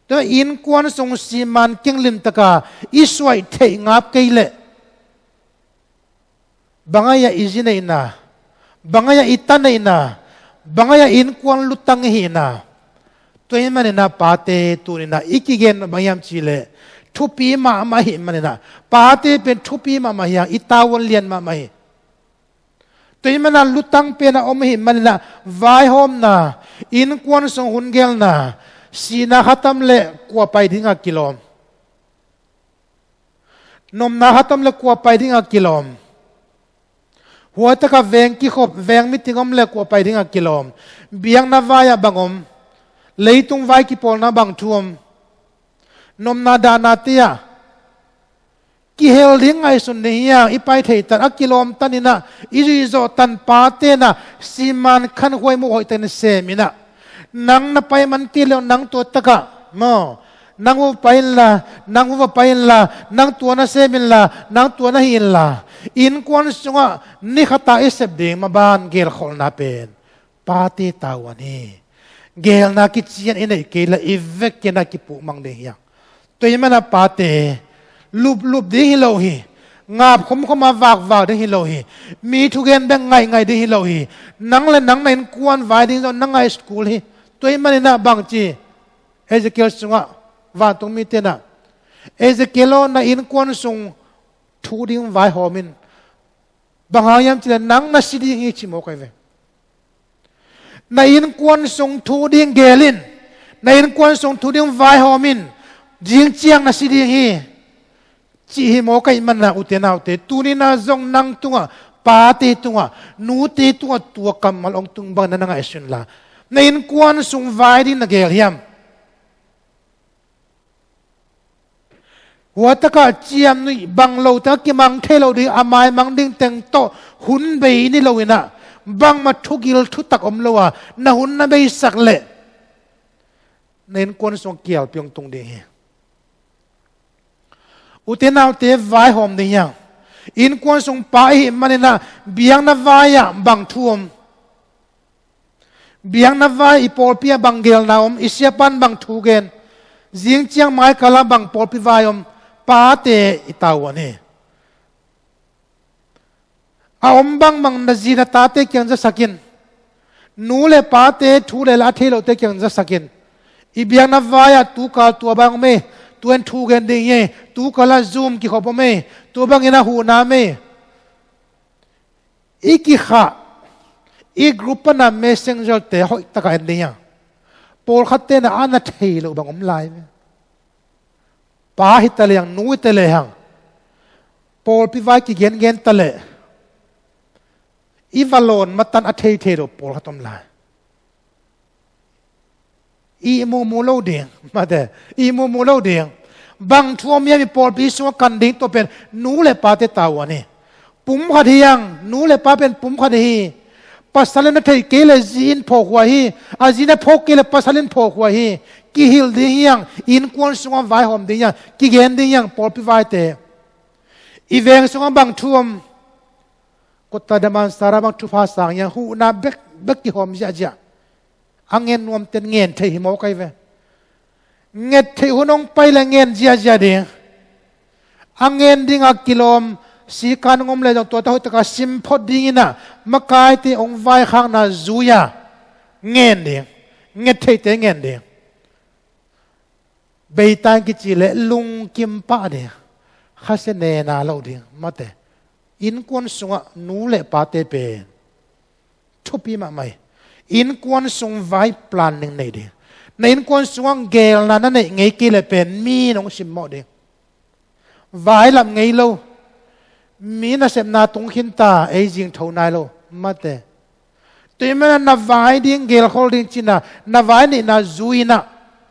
Tua innkuan sung siman keng limtaka i suaih theih ngap kei leh, bang ahi a i zi neihna, bang ahi a i ta neihna, bang ahi a innkuan lutang i hihna. Tua ahih manin ah pate, tuni-in ah i kigen bang hiam cih leh, thupi mahmah ahih manin ah, pate pen thupi mahmah hi a, i tavuan lian mahmah hi. Tua ahih manin ah lutang pen a om ahih manin ah, vaihawmna, innkuan sung hun geelna, sihna khat om leh kua pai dingah kilawm. Nopna khat om leh kua pai dingah kilawm. Hua takah veng kikhop, veng meeting om leh kua pai dingah kilawm. Biakna vai-ah bang om. Leitung vai kipawlna bang thu om. Nopna dahnate ah Kihel ding ngaihsun ding hi hang, i pai thei tan, a kilawm tan in ah, i zuih zawh tan pate in ah, siman khanhuai muh hoih tan in sem in ah, nang na pai man kei leh nang tua tak ah maw, nang va pai inla, nang va pai inla, nang tua na sem inla, nang tua na hih inla, innkuan sungah ni khat a i sep ding maban gelkholhna pen pate tavuan hi. Gelna kician i neih kei leh i vekin a kipuh mang ding hi hang. Tua ahih manin ah pate, luplup ding hi lo hi. Ngap khomkhom a vakvak ding hi lo hi. Mi thugen bek ngaihngaih ding hi lo hi. Nang le nang na innkuan vai ding zong na ngaihsut kul hi. Tua ahih manin ah bangci, Ezekiel sungah, vantung mite in ah, Ezekiel aw, na innkuan sung thu ding vaihawm in. Bang hang hiam cih leh nang na si ding hi, ci mawk ahi ve. Na innkuan sung thu ding geel in, na innkuan sung thu ding vaihawm in, zing ciang na si ding hi, cih hi mawk ahih manin ah, ute naute, tuni-in ah zong nang tungah, pate tungah, nute tungah tua kammal hong tung bangin na ngaihsun la, na innkuan sung vai ding na geel hiam? Hua tak ah ciamnuih bang lo teng, a kimang thei lo ding, a maimang ding teng tawh hun bei i nei lo in ah, bangmah thugil thutak om lo a na hun na beisak leh, na innkuan sung kialpi hong tung ding hi. Ute naute, vaihawm ding hi hang. Innkuan sung pa i hih manin ah, biakna vai ah bang thu om? Biakna vai, i pawlpi ah bang geelna om? I siapa in bang thu gen? Zing ciang mai kal ah bang pawlpi vai om? Pate i tavuan hi. A om bangbang na zi na tate kiang zasak in. Nu le pate thu le la a thei lote kiang zasak in. I biakna vai ah tu kal tua bang om ei, tua in thu gen ding hi ei, tu kal ah Zoom kikhop om ei, tua bangin ah huhna om ei. I kikhah, i group pan a Messenger-te hoih tak a en ding hi hang. Pawlkhatte in ah a na thei loh bang om lai ve. Pa hi ta lehang, nu hi ta lehang, pawlpi vai kigengen ta leh, i va lawn matan a theithei loh pawlkhat om lai. Ihmu mu lo ding, mate, ihmu mu lo ding. Bang thu om hiam, i pawlpi sungah kan ding, tua pen nu le pate tavuan hi. Pumkhat hi hang, nu le pa pen pumkhat hi. Pasal in a theih kei leh zi in phawkhuai hi. A zi in a phawk kei leh pasal in phawkhuai hi. Kihilh ding hi hang, innkuan sungah vaihawm ding hi hang, kigen ding hi hang, pawlpi vaite. I veng sungah bang thu om? Kota Damansara bang thupha sang hi hang, huhna bekbek kihawm ziahziah. A ngen nuamten ngen thei hi mawk ahi ve. Nget theih hun hong pai leh ngen ziahziah ding. A ngen ding a kilawm, sikan hong om leh zong tua tawh hoih tak a sim phot dingin ah, makaite hong vaikhakna zui a ngen ding. Nget theihte ngen ding. Beitai kici leh lungkim pah ding, khasia nena lo ding, mate. Innkuan sungah nu le pate pen thupi mahmah hi. Innkuan sung vai planning nei ding. Na innkuan sungah geelna na neih ngei kei leh pen mi in hong simmawh ding. Vai lam ngei lo. Mi nasepna tung khin ta, ei zingtho nai lo, mate. Tua ahih manin ah na vai ding gelkhol ding ci-in ah, na vai neihna zui-in ah,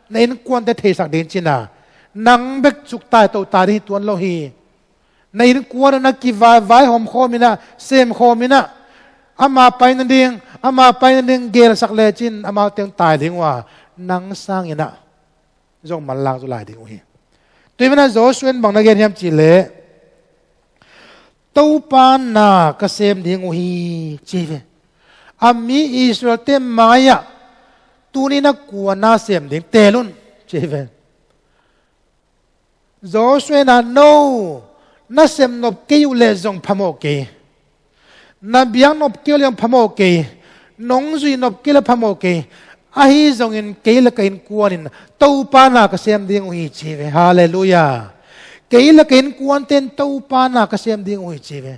na innkuante theisak ding ci-in ah, nang bek suktai tohtai ding hi tuan lo hi. Na innkuan un ah kivai, vaihawm khawm in ah, sem khawm in ah, ama pai nading, ama pai nading gelsak lecin amau teng tai ding uh a, nang sangin ah zong manlang zaw lai ding uh hi. Tua ahih manin ah Joshua in bang na gen hiam cih leh, Topa na ka sem ding uh hi, ci hi ve. A mi Israel-te mai-ah tuni-in ah kua na sem ding, teel un, ci hi ve. Joshua in ah, no, na sem nop kei uh leh zong phamawh kei. Na biak nop kei uh leh phamawh kei. Nong zuih nop kei uh leh phamawh kei. Ahi zongin kei le ka innkuan in Topa na ka sem ding uh hi, ci hi ve. Halleluiah. Kei le ka innkuante in Topa na ka sem ding uh hi, ci hi ve.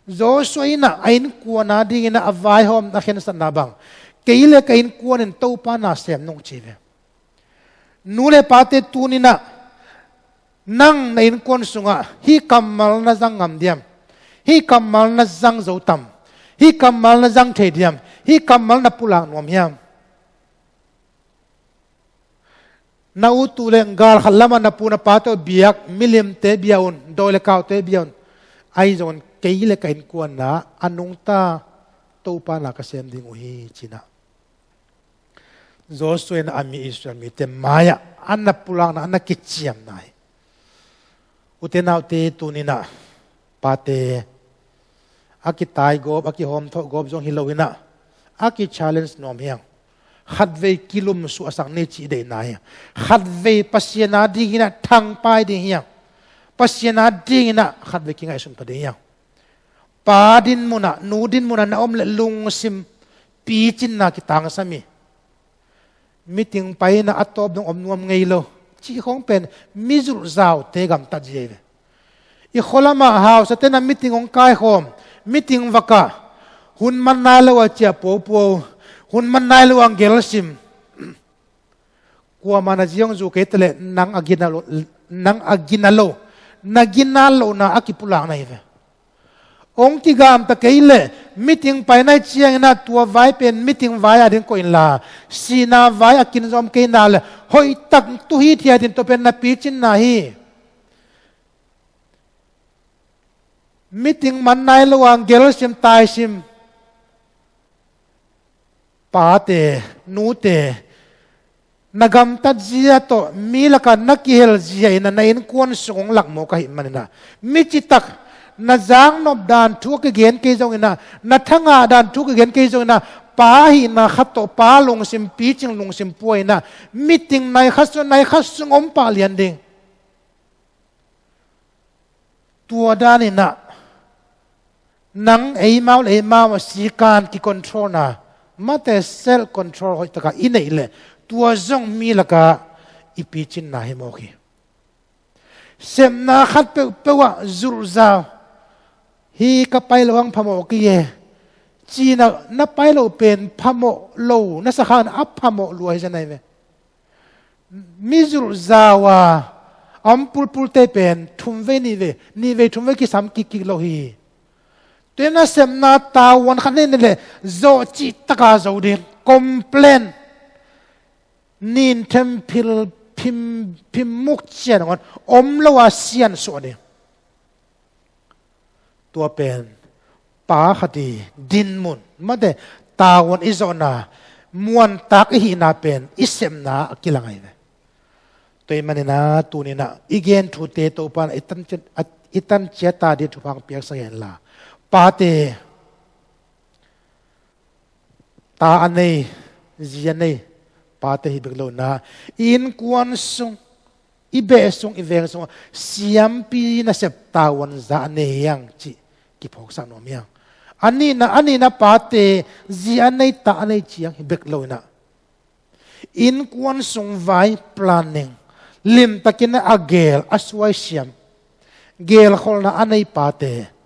Joshua in ah a innkuan adingin ah a vaihawm, a khensatna bang, kei le ka innkuan in Topa na sem nung, ci hi ve. Nu le pate, tuni-in ah nang na innkuan sungah hih kammal na zang ngam diam? Hih kammal na zang zo tam? Hih kammal na zang thei diam? Hih kammal na pulak nuam hiam? Na utu le gal khat lamah na pu na pa tawh biak, milimte bia un, dawi le kaute bia un. Ahi zongin kei le ka innkuan na a nungta Topa na ka sem ding uh hi, ci-in ah Joshua in a mi Israel mite mai-ah a na pulakna, a na kiciamna hi. Ute naute, tuni-in ah pate a kitaigawp, a kihawmthawhgawp zong hi lo-in ah a kichallenge nuam hi hang. Khatvei kilumsuahsak ni cih deihna hi hang. Khatvei Pasian adingin ah thangpai ding hi hang. Pasian adingin ah khatvei kingaihsun pha ding hi hang. Pa din munah, nu din munah na om leh lungsim picinna kitangsam hi. Meeting pai-in ah a tawp dong om nuam ngei lo cih khawng pen mizulh zaute gamtat zia hi ve. I khua lamah hausate'n ah meeting hong kaikhawm, meeting vakah hun man nai lo a ciah puaupuau, hun man nai lo a gelsim. Kuamah na zi hong zu kei ta leh nang a gina lo, nang a gina lo, na gina lohna a kipulakna hi ve. Hong kigamta kei leh meeting pai nai ciangin ah tua vai pen meeting vai ading koih inla, sihna vai a kin zong om kei na leh hoihtak tu hithiat in, tua pen na picinna hi. Meeting man nai lo a gelsim taisim, pate, nute, na gamtat zia tawh mi lakah na kihel zia in ah na innkuan sung hong lakmawk ahih manin ah, mi citak, na zaknop dan thu a kigen kei zongin ah, na thangah dan thu a kigen kei zongin ah, pa ahihna khat tawh pa lungsim, picing lungsim pua-in ah meeting nai khat sung, nai khat sung om pah lian ding. Tua danin ah nang eimau le eimau a sikan kicontrolna, mate self control hoihtak a i neih leh tua zong mi lakah i picinna hi mawk hi. Sepna khat peuhpeuh ah zulhzau, hih ka pai loh hang phamawh kei e, ci-in ah na pai loh pen phamawh lo na sa kha-in ah a phamawh lua hi zen ahi ve. Mizulh zau a a om pulpulte pen thumvei nihvei, nihvei thumvei kisam kikkik lo hi. Tua-in ah sepna tavuan khat nei leh zawh cihtak a zo ding, complain, nin them phil phim, phim muk cian hong om lo a siansuah ding. Tua pen pa khat i dinmun, mate, tavuan i zawhna, muantak i hihna pen i sepna a kilang ahi ve. Tua ahih manin ah tuni-in ah i gen thute Topa'n i tan ciat, i tan ciat a ding thupha hong piaksak hen la. Pate, ta a nei, zi a nei pate hi bek lo-in ah, i innkuan sung, i beh sung, i veng sungah siampi nasep tavuan za a nei hi hang cih kiphawksak nuam hi hang. A nihna, a nihna pate, zi a nei, ta a nei ciang hi bek lo-in ah, innkuan sung vai planning, limtakin a geel, a suaisiam, geelkholhna a nei pate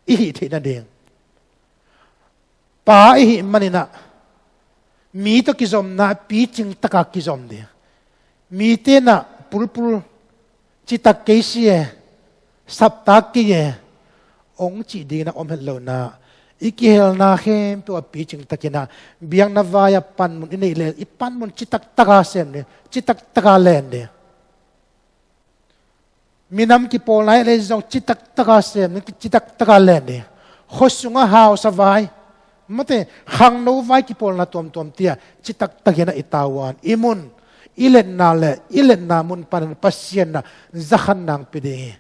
i hih theih nading. Pa i hih manin ah mi tawh kizomna picing taka kizom ding. Mite in ah pulpul citak kei si e, saptak kei e, hong cih dingin ah om het lo-in ah, i kihelna khempeuh ah picing takin ah, biakna vai-ah panmun i neih leh i panmun citak taka sem ding, citak taka len ding. Minam kipawlna i neih leh zong citak taka sem ding, citak taka len ding. Khua sungah hausa vai, mate, khangno vai kipawlna tuamtuam tiah citak takin ah i tavuan, i mun, i letna le i letna mun panin Pasian in ah zakhan nang pia ding hi.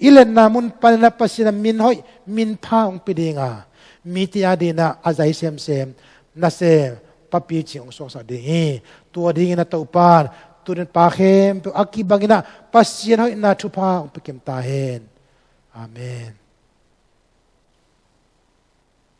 I letna mun panin ah Pasian in ah min hoih, min pha hong pia ding a, mite adingin ah a zai semsem nasem, papi cing hong suaksak ding hi. Tua dingin ah Topa'n tuni-in pa khempeuh a kibangin ah Pasian hoihna thupha hong pia kim ta hen. Amen.